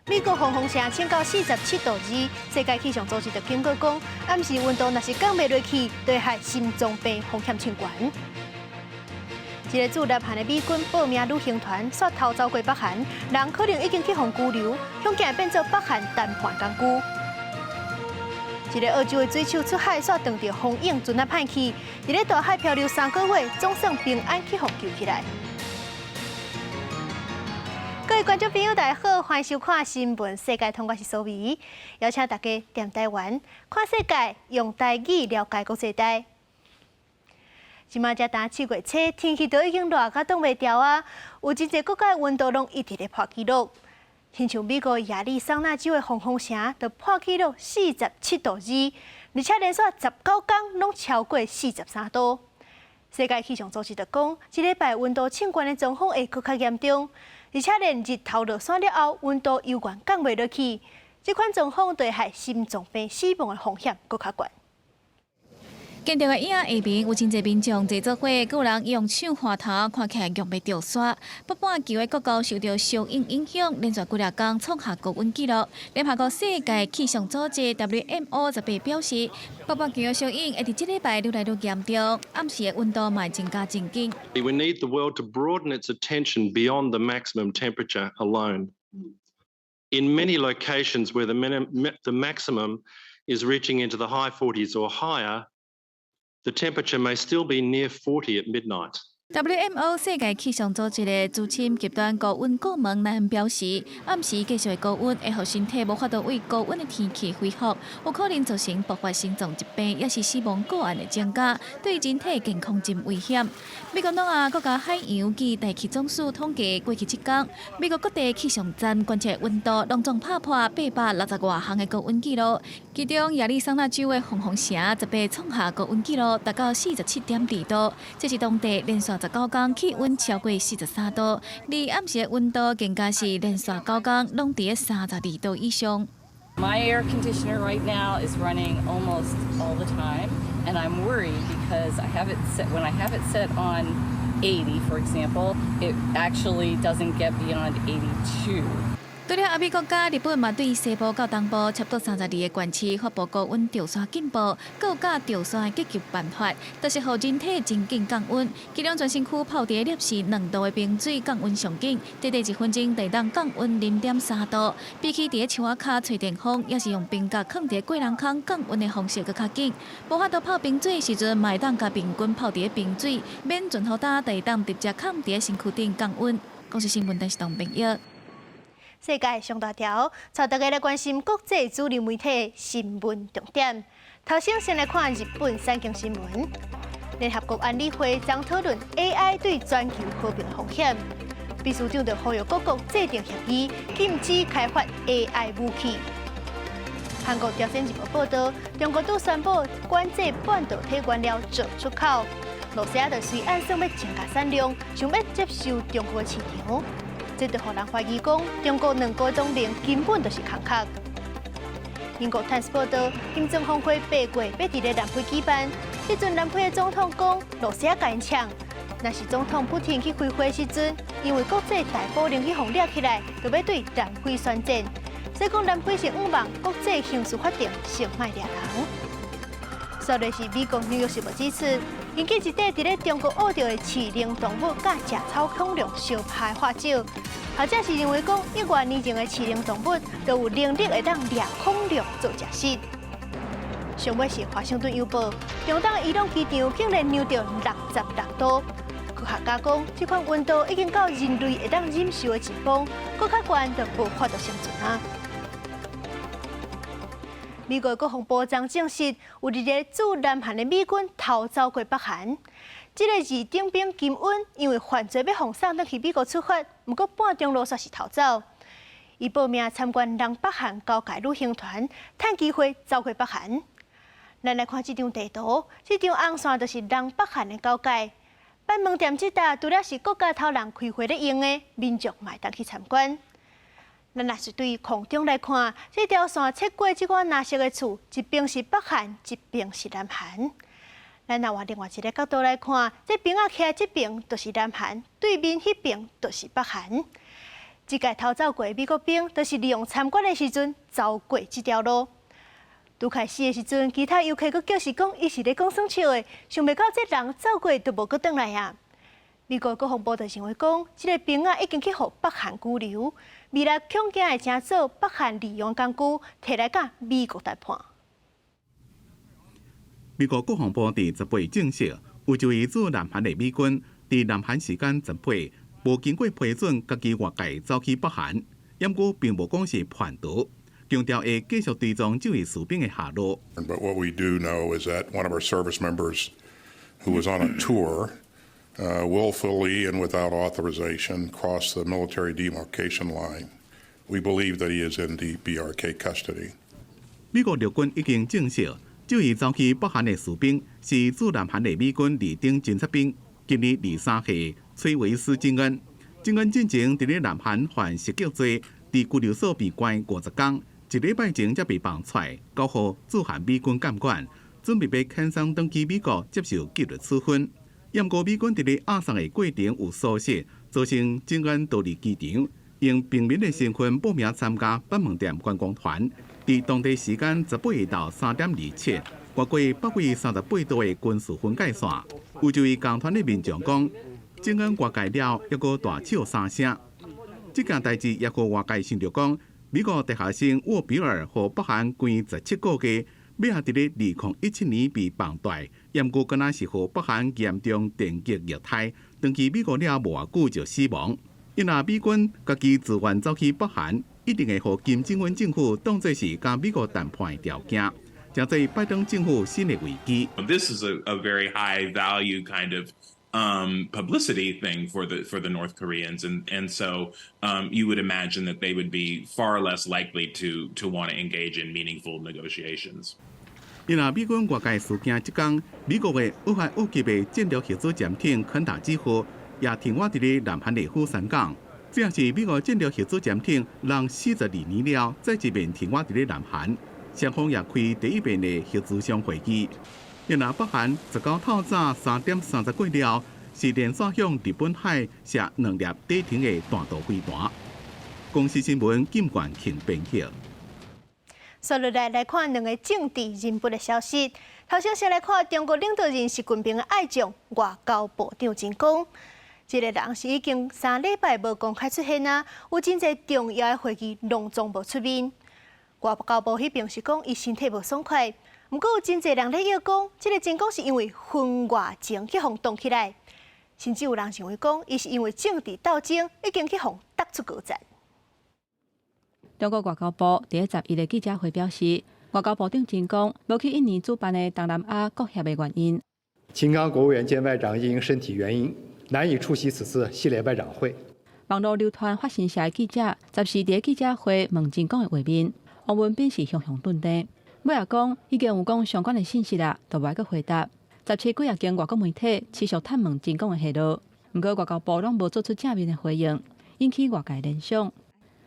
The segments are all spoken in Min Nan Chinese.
美國黃蜂城衝到47.2度，世界氣象組織就警告講，暗時溫度若是降袂落去，就會害心臟病風險升懸。一个駐南韓的美軍報名旅行團，煞偷走過北韓，人可能已經去予拘留，恐驚會變做北韓談判工具。一个澳洲的水手出海，煞撞著蜂蛹船仔歹去，佇咧大海漂流3個月，總算平安去予救起來。各位觀眾朋友，大家好，歡迎收看《新聞世界通》，我是蘇美，邀請大家踮台灣看世界，用台語了解國際大。這馬才當7月初，天氣都已經熱甲擋袂牢啊！有真濟國家溫度攏一直咧破紀錄，親像美國亞利桑那州的黃蜂城就破紀錄47.2度，而且連續19天攏超過43度。世界氣象組織就講，這禮拜溫度升懸的狀況會閣較嚴重，而且連日頭落山了後，溫度猶原降袂落去，這款狀況就會害心臟病死亡的風險閣較懸。見著的影下面有真濟民眾坐做伙，閣有人用手滑頭，看起來挵欲著沙。北半球的各國受著燒湧影響，連續幾若工創下高溫紀錄。聯合國世界氣象組織 WMO 18表示，北半球的燒湧會佇這禮拜愈來愈嚴重，暗時的溫度嘛會增加真緊。 We need the world to broaden its attention beyond the maximum temperature alone. In many locations where the maximum is reaching into the high 40s or higher, the temperature may still be near 40 at midnight. WMO 世界氣象組織的資深極端高溫顧問奈恩表示，暗時繼續的高溫會予身體無法度對高溫的天氣恢復，有可能造成爆發心臟疾病，抑是死亡個案的增加，對人體健康真危險。美國諾亞國家海洋暨大氣總署統計，過去7工，美國各地氣象站觀測溫度攏總拍破860外項的高溫紀錄，其中亞利桑那州的黃蜂城18創下高溫紀錄，達到47.2度，這是當地連續19工氣溫超過43度，而暗時的溫度更加是連續9工攏佇32度以上。 My air conditioner right now is running almost all the time, and I'm worried because I have it set when I have it set on 80, for example, it actually doesn't get beyond 82. 除了歐美國家，日本嘛對西部到東部差不多32个縣市發布高溫著沙警報，閣有佮著沙的急救辦法，就是予人體真緊降溫。其中全身軀泡佇攝氏2度的冰水降溫上緊，短短1分鐘就會當降溫0.3度。比起佇樹仔跤吹電風，抑是用冰角囥佇過人空降溫的方式閣較緊。無法度泡冰水時陣，嘛會當共面巾泡佇冰水，免盡予焦，就會當直接囥佇身軀頂降溫。公視新聞電視東編譯。世界上大條，帶大家來關心國際主流媒體新聞重點。頭先先來看日本產經新聞。聯合國安理會將討論 AI 對全球和平風險。秘書長就呼籲各國制定協議，禁止開發 AI 武器。韓國朝鮮日報報導，中國拄宣布管制半導體原料做出口。露西亞就隨按算欲增加產量，想欲接受中國市場。這就予人懷疑講，中國兩國同盟根本就是空殼。英國《泰晤士報》報導，金磚峰會8月欲佇咧南非舉辦，彼陣南非的總統講，露西亞共𪜶搶。若是總統普廷去開會時陣，因為國際逮捕令去予掠起來，就欲對南非宣戰。所以講南非是向望國際刑事法庭先莫掠人。煞來是美國紐約時報指出，根據一塊佇咧中國挖著的飼靈動物佮食草恐龍相拍的化石，學者是認為講，億萬年前的飼靈動物都有能力會當掠恐龍做食食。上尾是華盛頓郵報，中東伊朗機場竟然量著66度，科學家講，這款溫度已經到人類會當忍受的盡峰，閣較懸就無法度生存啊。美國國防部長證實，有一个駐南韓的美軍偷走過北韓。這个二等兵金恩因為犯罪欲予送轉去美國處罰，毋過半中路煞是逃走。伊報名參觀南北韓交界旅行團，趁機會走過北韓。咱來看這張地圖，這張紅線就是南北韓的交界。板門店這搭除了是國家頭人開會咧用的，民眾嘛會當去參觀。咱若是對空中來看，這條線切過這款藍色的厝，一邊是北韓，一邊是南韓。咱若換另外一个角度來看，這邊仔徛這邊就是南韓，對面彼邊就是北韓。這屆逃走過的美國兵，就是利用參觀的時陣走過這條路。拄開始的時陣，其他遊客閣叫是講伊是咧講耍笑的，想袂到這人走過就無閣轉來啊！美國國防部就認為講，這个兵仔已經去予北韓拘留，未來恐驚會成做北韓利用工具，提來佮美國談判。美國國防部佇18證實，有一位駐南韓的美軍，佇南韓時間18，無經過批准，家己越界走去北韓，毋過並無講是叛逃，強調會繼續追蹤這位士兵的下落。 But what we do know is that one of our service members who was on a tour willfully and without authorization crossed the military demarcation line. We believe that he is in the DPRK custody. 美國陸軍已經證實，這位走去北韓的士兵是駐南韓的美軍二等偵察兵，今年23歲，崔維斯·金恩。金恩進前佇咧南韓犯襲擊罪，佇拘留所被關50工，一禮拜前才被放出來，交予駐韓美軍監管，準備欲遣送轉去美國接受紀律處分。毋過美軍佇咧押送的過程有疏失，造成金恩逃離機場，用平民的身份報名參加板門店觀光團，佇當地時間18到3點27，越過北緯38度的軍事分界線。有一位同團的民眾講，金恩越界了，猶閣大笑三聲。這件代誌也予外界想著講，美國大學生沃比爾予北韓關17個月，尾仔佇咧2017年被綁帶，毋過敢若是予北韓嚴重電擊虐待，轉去美國了無偌久就死亡。伊若美軍家己自願走去北韓，一定會予金正恩政府當作是佮美國談判的條件，成做拜登政府新的危機。 This is a very high value kind of publicity thing for the North Koreans, and so you would imagine that they would be far less likely to want to engage in meaningful negotiations. 伊若美軍越界事件這工，美國的俄亥俄級的戰略核子潛艇肯塔基號也停倚佇咧南韓的釜山港。這也是美國戰略核子潛艇人42年了，再一遍停倚佇咧南韓，雙方也開第一遍的核諮商會議。伊若北韓19透早3點30過了，是連續向日本海射兩粒短程的彈道飛彈。公視新聞金冠慶編譯。紲落來來看兩个政治人物的消息。頭先先來看中國領導人習近平的愛將外交部長秦剛。這个人是已經3禮拜無公開出現啊，有真濟重要的會議攏總無出面。外交部彼邊是講伊身體無爽快，毋過有真濟人咧臆講，這个秦剛是因為婚外情去予擋起來，甚至有人認為講伊是因為政治鬥爭已經去予逐出國戰。中國外交部佇11的記者會表示，外交部長秦剛無去印尼主辦的東南亞國協的原因。秦剛國務院兼外長因身體原因難以出席此次系列外長會。網路流傳法新社的記者十四佇記者會問秦剛的畫面，王文斌是雄雄頓定，尾仔講已經有講相關的信息啦，就無愛閣回答。17幾若間外國媒體持續探問秦剛的下落，毋過外交部攏無做出正面的回應，引起外界聯想。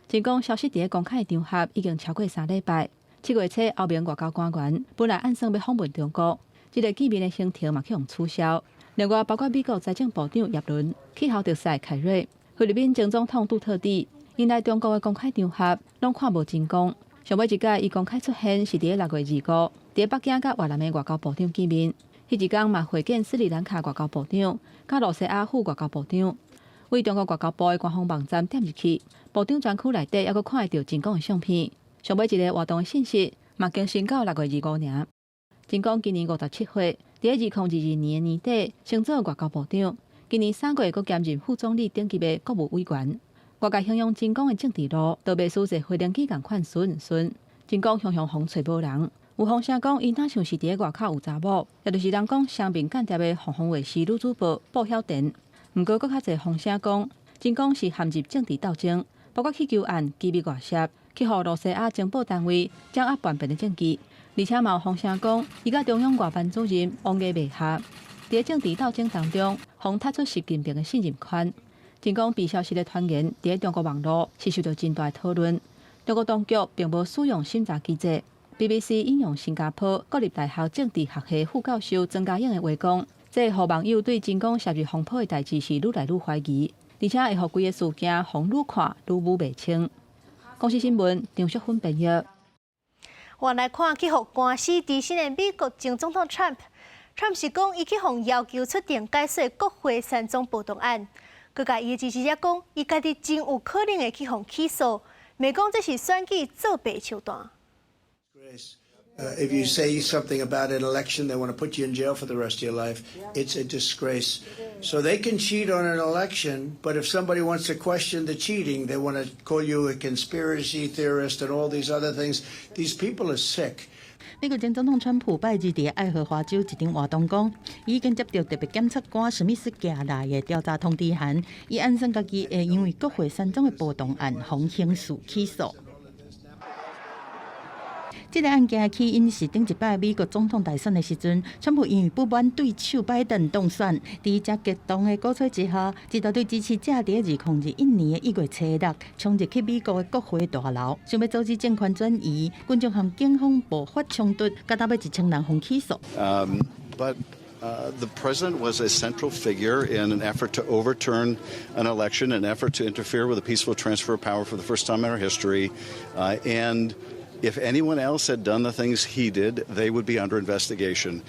秦剛消失佇公開場合已經超過3禮拜。7月初，歐盟外交官員本來按算欲訪問中國，這个見面的行程嘛去予取消。另外，包括美國財政部長葉倫、氣候特使凱瑞、菲律賓前總統杜特蒂，𪜶來中國的公開場合攏看無秦剛。上尾一擺伊公開出現是佇6月25，佇北京佮越南的外交部長見面。彼一工嘛會見斯里蘭卡外交部長、佮露西亞副外交部長。對中國外交部的官方網站點入去，部長專區內底猶閣看會著秦剛的相片。上尾一个活動的信息嘛更新到6月25爾。秦剛今年57歲，佇2022年年底升做外交部長。今年3月閣兼任副總理等級的國務委員。外界形容秦剛的政治路，都袂輸坐飛行機仝款順順。秦剛雄雄予揣無人，有風聲講伊若像是佇外口有查某，也就是人講雙面間諜的鳳凰衛視女主播布曉田。毋過，閣較濟風聲講，秦剛是陷入政治鬥爭，包括氣球案機密外洩，去予露西亞情報單位掌握叛變的證據。而且嘛有風聲講，伊佮中央外辦主任王毅袂合，佇政治鬥爭當中，予踢出習近平的信任圈。秦剛被消失的傳言，佇中國網路是受到真大討論。中國當局並無使用審查機制。BBC 引用新加坡國立大學政治學系副教授曾家英的話講，這予網友對秦剛涉入風波的代誌是愈來愈懷疑。而且會予規个事件風愈看愈模袂清。公視新聞張淑芬編譯。我來看去予官司纏身的美國前總統 Trump。Trump 是講，伊去予要求出庭解說國會山莊暴動案，閣共伊的支持者講，伊家己真有可能會去予起訴，罵講這是選舉作弊手段。 If you say something about an election, they want to put you in jail for the rest of your life. It's a disgrace. So they can cheat on an election, but if somebody wants to question the cheating, they want to call you a conspiracy theorist and all these other things. These people are sick. 美國前總統川普拜二佇愛荷華州一場活動講，伊已經接到特別檢察官史密斯寄來的調查通知函，伊按算家己會因為國會山莊的暴動案予刑事起訴。這个案件起因是頂一擺美國總統大選的時陣，川普因為不滿對手拜登當選，佇遮激動的鼓吹之下，一大堆支持者佇2021年1月初六衝入去美國的國會大樓，想欲阻止政權轉移，群眾和警方爆發衝突，到尾1000人予起訴。 But the president was a central figure in an effort to overturn an election, an effort to interfere with a peaceful transfer of power for the first time in our history. And if anyone else had done the things he did, they would be under investigation.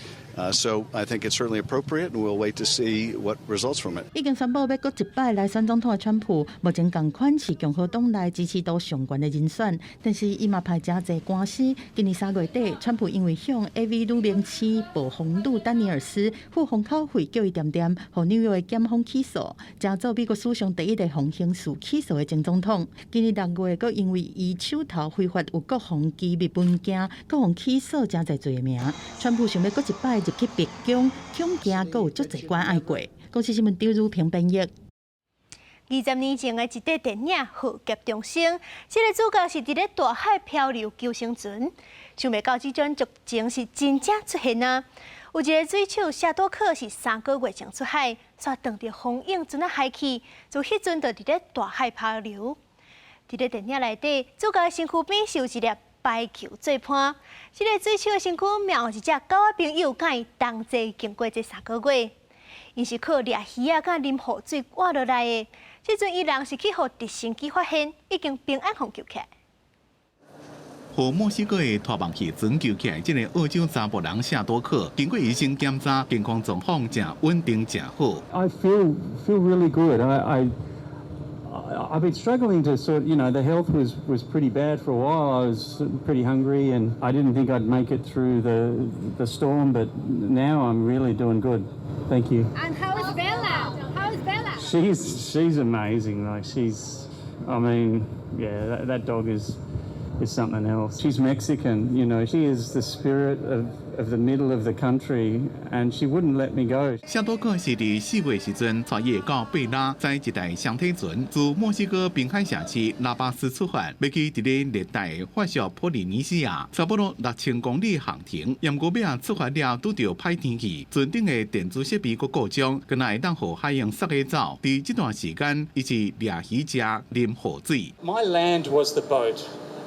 So I think it's certainly appropriate, and we'll wait to see what results from it. 已經宣布欲閣一擺來選總統的川普，目前仝款是共和黨內支持度上懸的人選，但是伊嘛排誠濟官司。今年3月底，川普因為向 AV 女明星暴風女丹尼爾斯付封口費，叫伊恬恬，予紐約的檢方起訴，成做美國史上第一个予刑事起訴的前總統。今年6月，閣因為伊手頭非法有國防機密文件，閣予起訴誠濟罪名。川普想欲閣一擺入去白宮，恐驚閣有足濟關愛過。公視新聞張如平編譯。20年前的一塊電影《浩劫重生》，這个主角是佇咧大海漂流救生船，想袂到這種劇情是真正出現啊！有一个水手夏多克是3個月前出海，煞撞著風湧船仔海去，就彼陣就佇咧大海漂流。佇咧電影內底，主角身軀邊是有一粒排球做伴，這个水手的身軀嘛有一隻狗仔朋友，佮伊同齊經過這3個月。𪜶是靠掠魚仔佮啉雨水活落來的。這陣伊人是去予直升機發現，已經平安予救起來。予墨西哥的拖網漁船救起來，這个澳洲查埔人夏多克，經過醫生檢查，健康狀況誠穩定，誠好。 I feel really good. I've been struggling to sort, the health was pretty bad for a while. I was pretty hungry and I didn't think I'd make it through the storm, but now I'm really doing good. Thank you. And how is Bella? How is Bella? She's amazing. Like she's, I mean, yeah, that dog is something else. She's Mexican. She is the spirit of the middle of the country, and she wouldn't let me go. 夏多克是佇4月時陣，帶伊的狗貝拉，坐一台雙體船，自墨西哥濱海城市拉巴斯出發，欲去佇咧熱帶的法屬波利尼西亞，差不多6000公里航程。毋過尾仔出發了，拄著歹天氣，船頂的電子設備閣故障，敢若會當予海湧捒去走。佇這段時間，伊是掠魚食、啉雨水。 My land was the boat.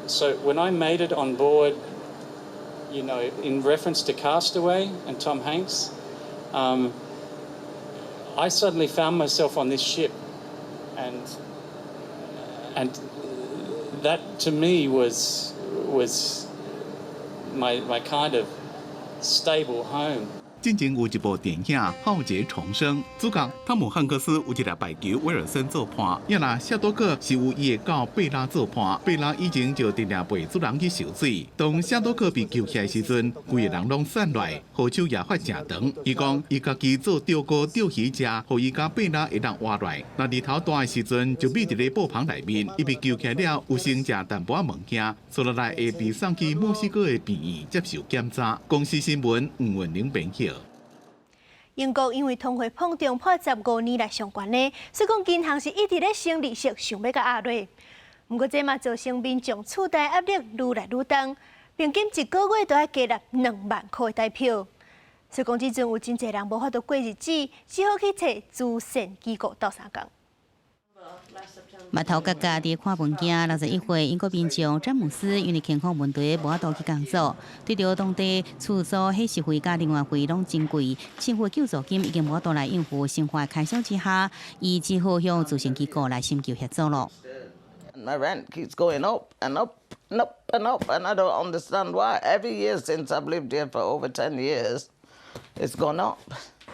So when I made it on board, in reference to Castaway and Tom Hanks, I suddenly found myself on this ship, and that to me was my kind of stable home. 進前有一部電影《浩劫重生》，主角湯姆漢克斯有一粒排球威爾森做伴，也若夏多克是有伊的狗貝拉做伴。貝拉以前就定定陪主人去泅水。當夏多克被救起來時陣，規个人攏散落來，予手也發誠長。伊講，伊家己做釣竿釣魚食，予伊佮貝拉會當活落來。若日頭大的時陣，就覕佇咧布棚內面。伊被救起來了，有先食淡薄仔物件，接落來會被送去墨西哥的病院接受檢查。公視新聞吳文玲編譯。英國因為通貨膨脹破15年來上懸的，所以講銀行是一直咧升利息，想欲共壓落。毋過這嘛造成民眾厝貸壓力愈來愈重，平均一個月都愛加納2萬箍的貸票。所以講這陣有真濟人無法度過日子，只好去揣慈善機構鬥相共。目頭角角佇看文件。61歲英國民眾詹姆斯因為健康問題無法度去工作，對著當地厝租、伙食費佮能源費攏真貴，政府救助金已經無法度來應付生活開銷之下，伊只好向慈善機構來尋求協助囉。 My rent keeps going up and up and up and up, and I don't understand why. Every year since I've lived here for over 10 years, it's gone up.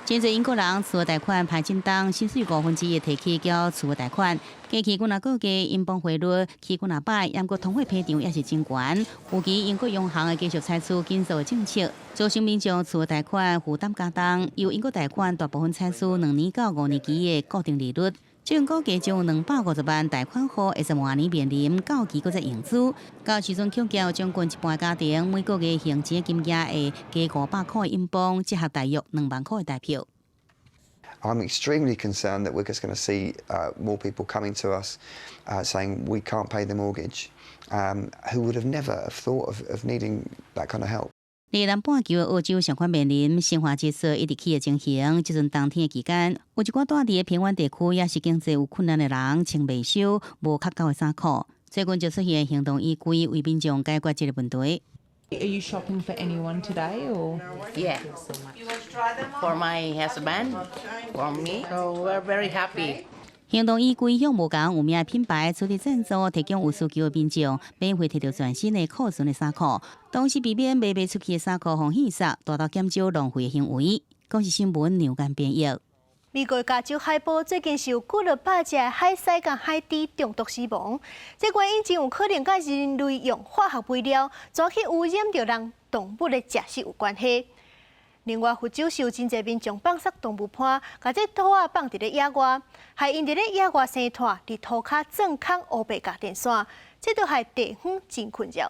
真濟英國人厝貸款排真重，薪水1/5會提去繳厝貸款。過去幾若個月英鎊匯率起幾若擺，毋過通貨膨脹也是真懸。尤其英國央行會繼續採取緊縮的政策，造成民眾厝貸款負擔加重。由英國貸款大部分採取2年到5年期的固定利率。政府估計將有250萬貸款戶會在明年面臨到期閣再融資。到時陣恐驚有將近一半家庭每個月還錢的金額會加500塊英鎊，折合大約2萬塊的台票。 I'm extremely concerned that we're just going to see more people coming to us saying we can't pay the mortgage, who would have never have thought of needing that kind of help. 佇南半球的澳洲相款面臨生活指數一直起的情形，這陣冬天的期間，有一寡住佇偏遠地區，也是經濟有困難的人，穿袂少無較厚的衫褲。最近就出現行動衣櫃，為民眾解決這個問題。 Are you shopping for anyone today or? Yeah. For my husband, for me. So we're very happy. 行動衣櫃向無仝有名的品牌出資贊助，提供有需求的民眾免費提著全新的庫存的衫褲，同時避免賣袂出去的衫褲予戲殺，達到減少浪費的行為。公視新聞梁間編譯。美國加州海埔最近是有幾落百隻海獅佮海豬中毒死亡，這原因真有可能佮人類用化學肥料怎去污染著人動物的食食有關係。另外，佛州是有真濟民眾放捒動物伴，共這兔仔放佇咧野外，害𪜶佇咧野外生湠，佇塗跤鑽空烏白共電線，這都害地方真困擾。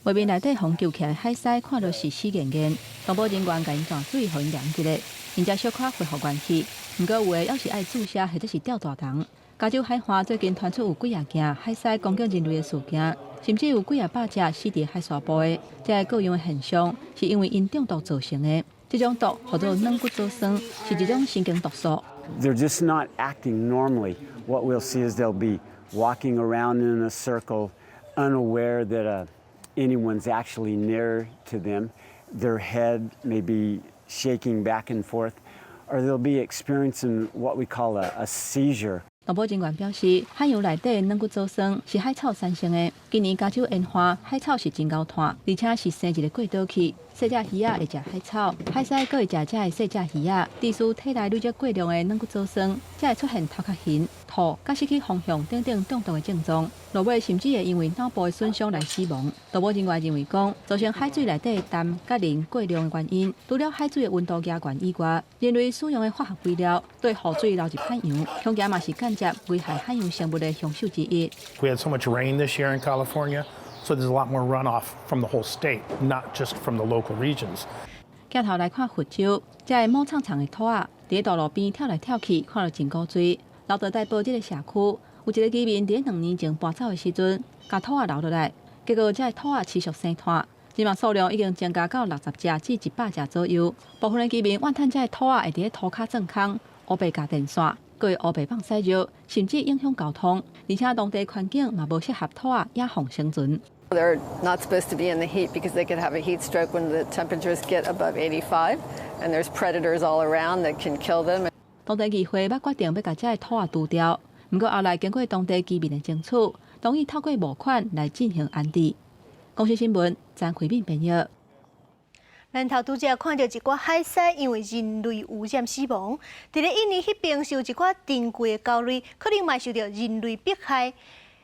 畫面內底予救起來海獅看著是死嚴嚴，動保人員共𪜶斷水，予𪜶涼一下，𪜶才小可恢復元氣。毋過有的猶是愛注射或者是吊大腸。加州海岸最近傳出有幾仔件海獅攻擊人類的事件，甚至有幾仔百隻死佇海沙埔的。這个各樣的現象是因為𪜶中毒造成的。這種毒號做軟骨藻酸，是一種神經毒素。 They're just not acting normally. What we'll see is they'll be walking around in a circle, unaware that anyone's actually near to them. Their head may be shaking back and forth, or they'll be experiencing what we call a seizure. 動保人員表示，海洋內底軟骨藻酸是海草產生的。今年加州沿岸海草是真𠢕湠，而且是生一个過倒去。細隻魚仔會食海草，海獅閣會食這个細隻魚仔，致使體內累積過量的軟骨藻酸，才會出現頭殼眩、吐、佮失去方向等等中毒的症狀。落尾甚至會因為腦部的損傷來死亡。動保人員認為講，造成海水內底氮佮磷過量的原因，除了海水的溫度加懸以外，人類使用的化學肥料對雨水流入海洋，恐驚嘛是間接危害海洋生物的兇手之一。 We had so much rain this year in California, so there's a lot more runoff from the whole state, not just from the local regions. 鏡頭來看佛州，這个毛氅氅的兔仔，佇道路邊跳來跳去，看著真古錐。勞德代堡這个社區，有一個居民佇2年前搬走的時陣，共兔仔留落來，結果這个兔仔持續生湠，這馬數量已經增加到60隻至100隻左右。部分的居民怨嘆這个兔仔會佇塗跤鑽空，烏白共電線，閣會烏白放屎尿，甚至影響交通，而且當地環境嘛無適合兔仔野放生存。 They're not supposed to be in the heat because they could have a heat stroke when the temperatures get above 85, and there's predators all around that can kill them. 當地議會捌決定欲共這个兔仔除掉，毋過後來經過當地居民的爭取，同意透過募款來進行安置。公視新聞張惠敏編譯。咱頭拄才看著一寡海獅因為人類污染死亡，佇咧印尼彼邊是有一寡珍貴的猴類，可能嘛受著人類迫害。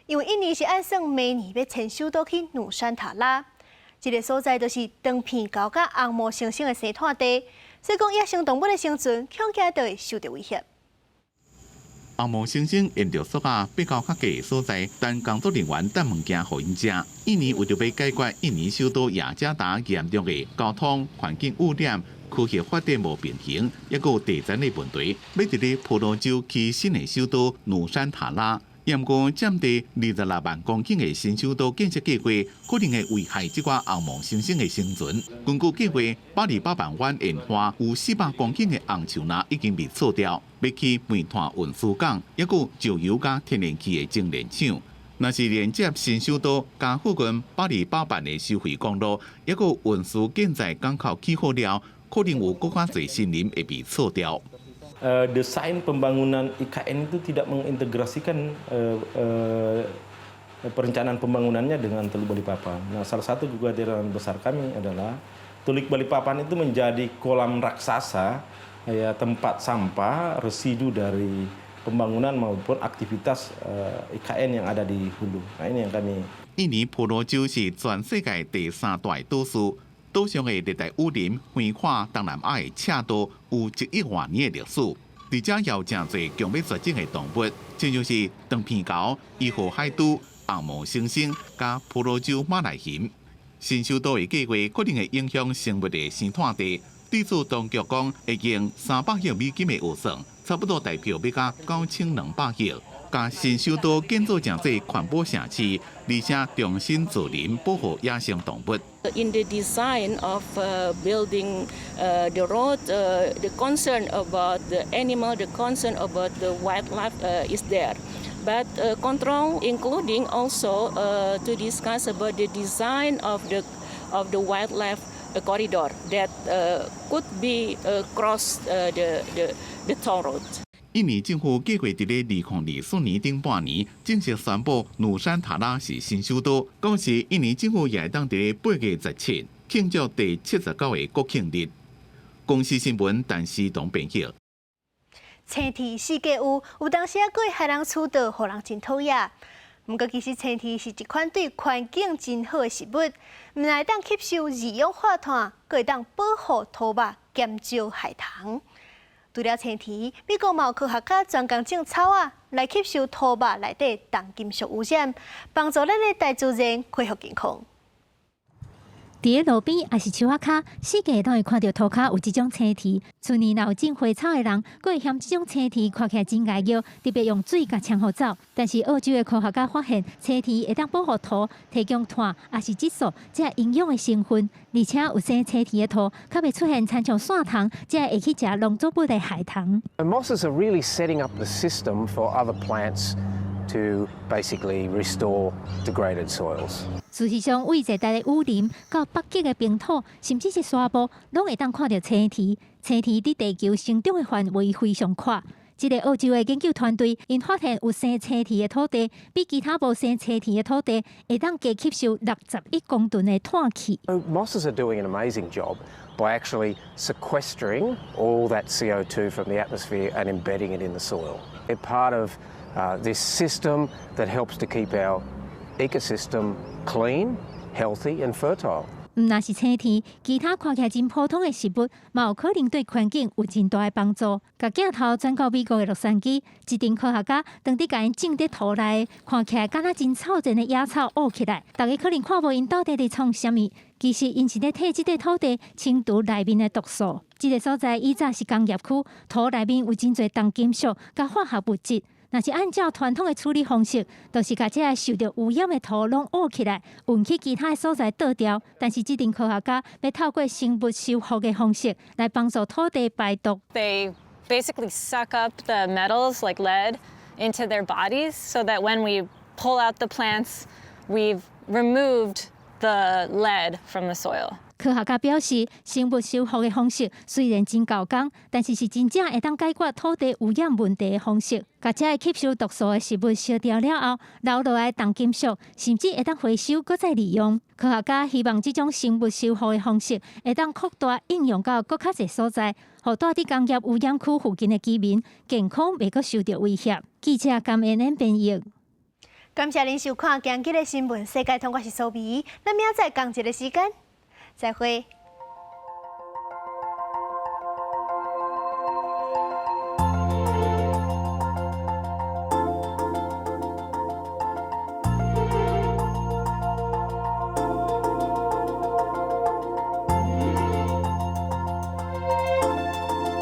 因為印尼是按算明年欲遷首都去努山塔拉，這个所在就是長鼻猴佮紅毛猩猩的生湠地，所以講野生動物的生存恐驚都會受著威脅。紅毛猩猩沿著索仔爬到較低的所在，等工作人員擲物件予𪜶食。印尼為著欲解決印尼首都雅加達嚴重的交通環境污染、區域發展無平衡，抑閣有地震的問題，欲佇咧婆羅洲起新的首都努山塔拉。毋過佔地26萬公頃的新首都建設計劃，可能會危害這寡紅毛猩猩的生存。根據計劃，巴厘巴板灣沿岸有400公頃的紅樹林已經被銼掉，欲起煤炭運輸港，抑閣石油佮天然氣的精煉廠。若是連接新首都佮附近巴厘巴板的收費公路，抑閣運輸建材港口起好了，可能有閣較濟森林會被銼掉。 Desain pembangunan IKN itu tidak mengintegrasikan perencanaan pembangunannya dengan Teluk Balikpapan. Nah, salah satu kekhawatiran besar kami adalah Teluk Balikpapan itu menjadi kolam raksasa, ya, tempat sampah residu dari pembangunan maupun aktivitas IKN yang ada di hulu. Nah, ini yang kami. 印尼婆羅洲是全世界第三大島嶼，島上的熱帶雨林橫跨東南亞的赤道，有1億外年的歷史。佇遮有誠濟強欲絕種的動物，親像是長鼻猴、伊河海豬、紅毛猩猩、佮婆羅洲馬來熊。新首都的計劃可能會影響生物的生態地。對此當局講，會用300億美金的預算，差不多台幣欲加9200億，共新首都建造成這環保城市，而且重新造林保護野生動物。 In the design of building the road, the concern about the animal, the concern about the wildlife is there. But control, including also to discuss about the design of the wildlife corridor that could be across the toll road. 印尼政府計劃佇咧2024年頂半年正式宣布努山塔拉是新首都，同時印尼政府也會當佇咧8月17慶祝第79個國慶日。公視新聞陳思彤編譯。青苔四界有，有當時啊，閣會害人蹀躞，予人真討厭。毋過其實青苔是一款對環境真好的植物，毋但會當吸收二氧化碳，閣會當保護土肉，減少害蟲。除了青苔，美國嘛有科學家專工種草仔來吸收土肉內底重金屬污染，幫助咱的大自然恢復健康。佇咧路邊抑是樹仔跤，四界攏會看著塗跤有這種青苔。厝內若有種花草的人，閣會嫌這種青苔看起來真礙熱，特別用水共沖予走。但是澳洲的科學家發現，青苔會當保護土，提供碳抑是質素這營養的成分，而且有生青苔的土，較袂出現親像線蟲，這會去食農作物的害蟲。 Mosses are really setting up the system for other plants to basically restore degraded soils. 事實上，對熱帶的雨林到北極的冰土，甚至是沙漠，攏會當看著青苔。青苔佇地球生長的範圍非常闊。這个澳洲的研究團隊，𪜶發現有生青苔的土地，比其他無生青苔的土地，會當加吸收61公噸的碳氣。 Mosses are doing an amazing job by actually sequestering all that CO2 from the atmosphere and embedding it in the soil. They're part of this system that helps to keep our ecosystem clean, healthy and fertile. 毋但是青苔，其他看起來真普通的植物，嘛有可能對環境有真大的幫助。共鏡頭轉到美國的洛杉磯，一陣科學家當佇共𪜶種佇土內，看起來敢若真臭賤的野草挖起來，大家可能看無𪜶到底佇創啥物，其實𪜶是咧替這塊土地清除內面的毒素。這个所在以前是工業區，土內面有真濟重金屬佮化學物質。若是按照傳統的處理方式，就是共這个受著污染的土攏挖起來，運去其他的所在倒掉。但是這陣科學家欲透過生物修復的方式來幫助土地排毒。 They basically suck up the metals like lead into their bodies, so that when we pull out the plants, we've removed the lead from the soil. 科學家表示，生物修復的方式雖然真猴工，但是是真正會當解決土地污染問題的方式。共這个吸收毒素的植物燒掉了後，留落來重金屬，甚至會當回收閣再利用。科學家希望這種生物修復的方式會當擴大應用到閣較濟所在，予住佇工業污染區附近的居民健康袂閣受著威脅。記者甘恩恩編譯。感謝您收看今日的新聞世界通，我是蘇美，咱明仔載仝一个時間。再會。